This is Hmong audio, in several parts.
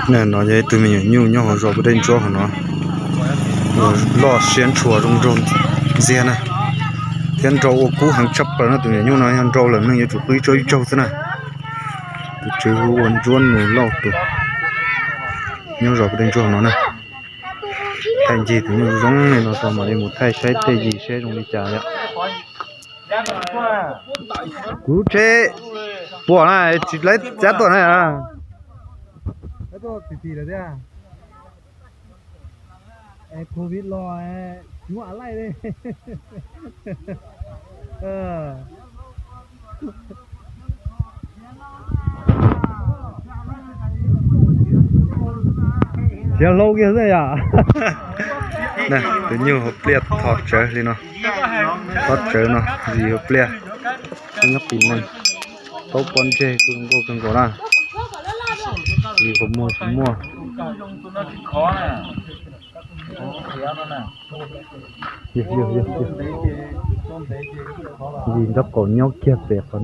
No yog ib tug me nyuam nyuj nyob hauv zos pem dej ntsuab hauv no, loj siab ntshua zoo nraug ntxiag na, thiab nrau ua kub heev tshaj plaws no. Tus me nyuam nyuj no yog nrau lawm neeg yuav tsum qw ib tsaug ib tsaug xwb na. Tus tswv hu ua Ntsuab Nus Lauj tus, nyob zos pem dej ntsuab hauv no na. Thaij ncig tus nyuj zoo li no tso mam li mus thaij saib tej yim seb zoo li cas yom. Kuv tsheb puas na, tsis lawv cab tuaj na. Covid los tsis muaj a laij li. Khiav hlau kiag xwb yom. Tus nyuj hauv pliaj thov tsawv li no, thov tsawv no, yim hauv pliaj, nyob qis neeg, taub pob ntseg kuj zoo nkauj kawg nkaus na. Yim qhov muag tsis muaj. Yim nraub qaum nyob kiag pem qhov.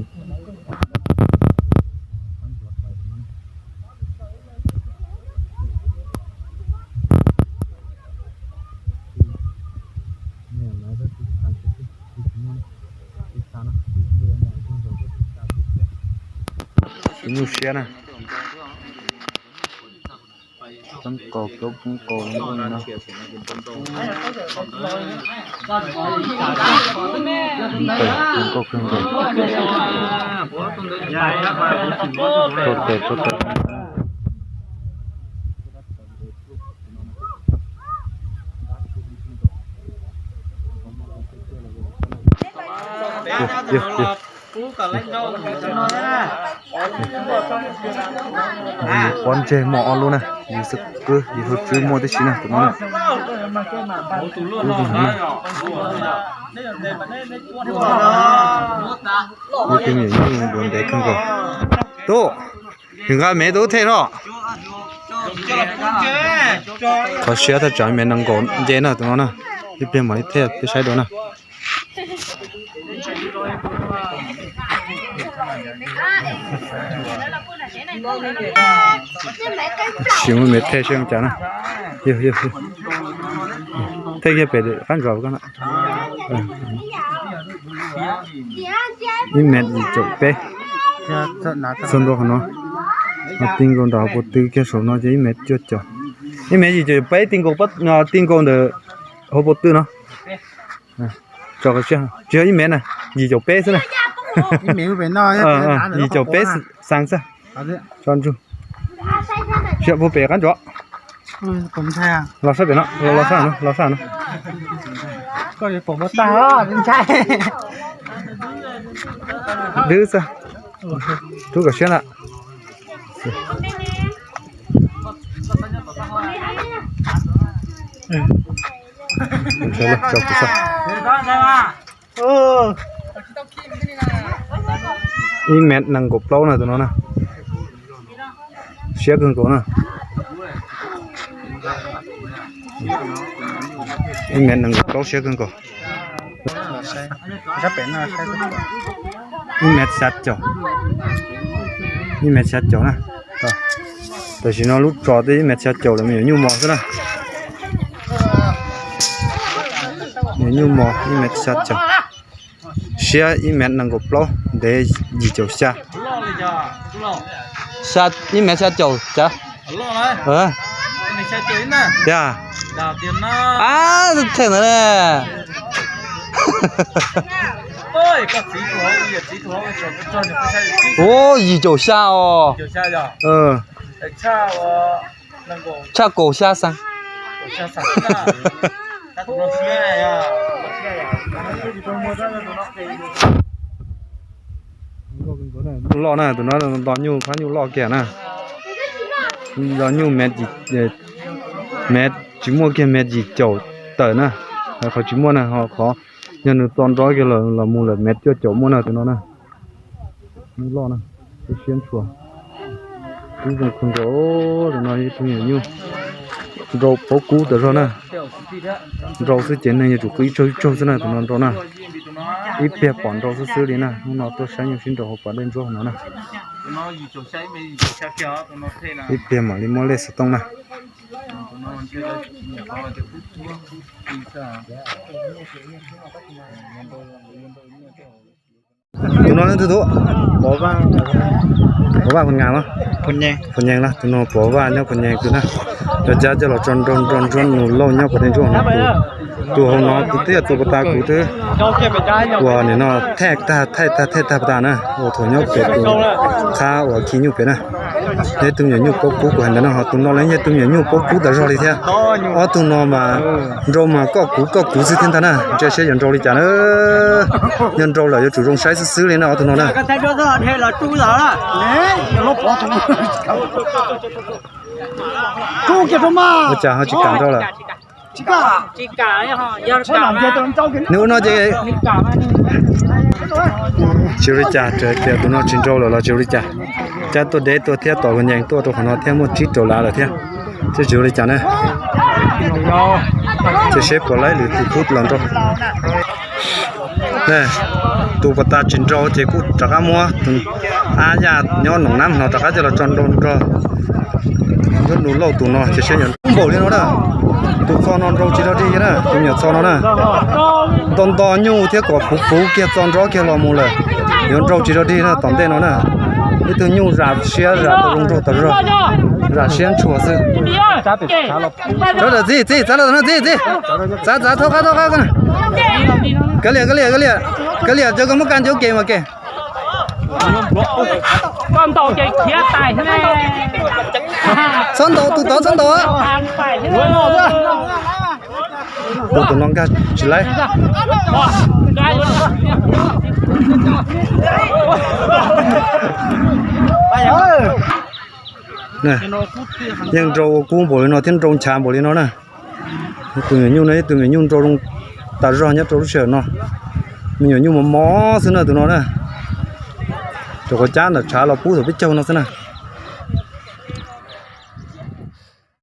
Tus nyuj siab na. Poob kaus, poob kaus no. Nkauj kawg nkaus. Tsau tes, tsau tes. Yog, yog, yog. Yim pob ntseg muaj ob lub na, yim xwb kwb, yim hauv tswb muaj tib si na, tus no na. Kub zoo heev na. Ib tug me nyuam nyuj duav ntev kawg nkaus. Tub, kws nqa mev tub thej no. Qhov siab thaj tsam mev nees nkaum nce na tus no na. Ib pliag mam li thej peb saib dua na. Sim muab mev thej seb cas na. Yog, yog, thej kiag pem qab ntsos ko na. Ib mev yim caum peb. Txog ntua qhov no, ho ti nkaus ntawm hauv paus tw kiag saum no ces ib mev cuaj caum. Ib mev yim caum peb ti nkaus, ti nkaus ntawm hauv paus tw no. Tsis yog ib mev na, yim caum peb xwb na. Yim caum peb xees xwb. Tso ntsug. Siab puag pem qab ntsos. Los sab pem no, los sab no, los sab no. Dwb xwb. Rub kom siab ntag. Ib mev nees nkaum plaub na tus no na. Siab kawg nkaus na. Ib mev nees nkaum plaub siab kawg nkaus. Ib mev xya caum, ib mev xya caum na. Tam sim no lub tsos twb ib mev xya caum lawm, me nyuam nyuj mos xwb na. Me nyuam nyuj mos ib mev xya caum. Siab ib mev nees nkaum plaub, ntev yim caum xya. Ib mev xya caum cas. Tiag. Ab, thej ntawd ne. Ub, yim caum xya os. Tshaj kaum xya xees. Loj na, tus no nto nyuj, phab nyuj loj kiag na. Nto nyuj mev, mev tsis muaj kiag mev yim caum tawm na. Qhov tsis muaj na, ho qhov yog nws txo nrov kiag los mus lawm mev cuaj caum muaj na tus no na. Nyuj loj na, siab ntshua. Kub zoo kawg nkaus, tus no ib tug me nyuam nyuj nrau paub kub tas zog na. Nrau xwb ces neeg yuav tsum qw ib tsaug ib tsaug xwb na, tus no nrau na. Ib pliag pom nrau xwb xwb li na, hnub no tuaj saib nyuj sib nraus hauv pas dej ntsuab no na. Ib pliag mam li muab lej xov tooj na. Tus no leej twg tus? Pov Vaj, Pov Vaj Phu Nyees los? Tus no Pov Vaj nyob Phu Nyees tus na. Cov cab coj los tso nrau nrog Ntsuab Nus Lauj nyob pas dej ntsuab no. Tus hauv no tus twb yog tus pas tas kuv twb ua nim no thaij tag thaij tag thaij tag pas tas na, ua thaum nyob pem tus qhab uas khi nyuj pem na. Yog ib tug me nyuam nyuj paub kub kuv hais ntawd no, ho tus no los yog ib tug me nyuam nyuj paub kub tas zog li thiab. Ob tug no mas nrau mas koj kuv koj kuv xwb thiab ntag na, ntsia seb yuav nrau li cas na. Yog nrau lawm yuav tsum zoo saib xwb xwb li na ob tug no na. Ua cas ho tsis kam nrau lawm? Nws ua no ces tsis ua li cas, tias tus no tsis nrau lawm los tsis ua li cas. Cab tuaj deb tuaj thiab, tom Phu Nyees tuaj rau qhov no thiab, muaj tsib rau lav lawm thiab, thiab tsis ua li cas na. Ces seb puas laib lwm tus kub los nrau. Tus pas tas tsis nrau ces kuj rov qab muab tus ab yaj nyob Noom Nab no rov qab coj los tso nrau nrog Ntsuab Nus Lauj tus no ces seb yuav nrau npaum li no na. Tus txho no nrau tsis dog dig na, tus me nyuam txho no na. Nto nto nyuj thiab kom puv puv kiag txo nrov kiag los mus lawm, yuav nrau tsis dog dig na tom ntej no na. Ib tug nyuj zam siab zam tau zoo nraug tas zog, zam siab ntshua xwb. Txav lawm txiv, txiv, txav lawm no txiv, txiv. Txav, txav, thauj qab, thauj qab. Kav liam, kav liam, kav liam, kav liam, cov koj muab ka ncauj kev mas kev. Txhob ntaus, tus tod txhob ntaus. Tus, tus no nkag tsis laib. Yeej nrau ua kub npaum li no thiab nrau nchav npaum li no na. Tus me nyuam nyuj no, ib tug me nyuam nyuj nrau zoo tas zog nyob rau lub sij hawm no. Me nyuam nyuj mos mos xwb na tus no na. Cov quav cab ntawm tshav los pub thaum peb caug no xwb na.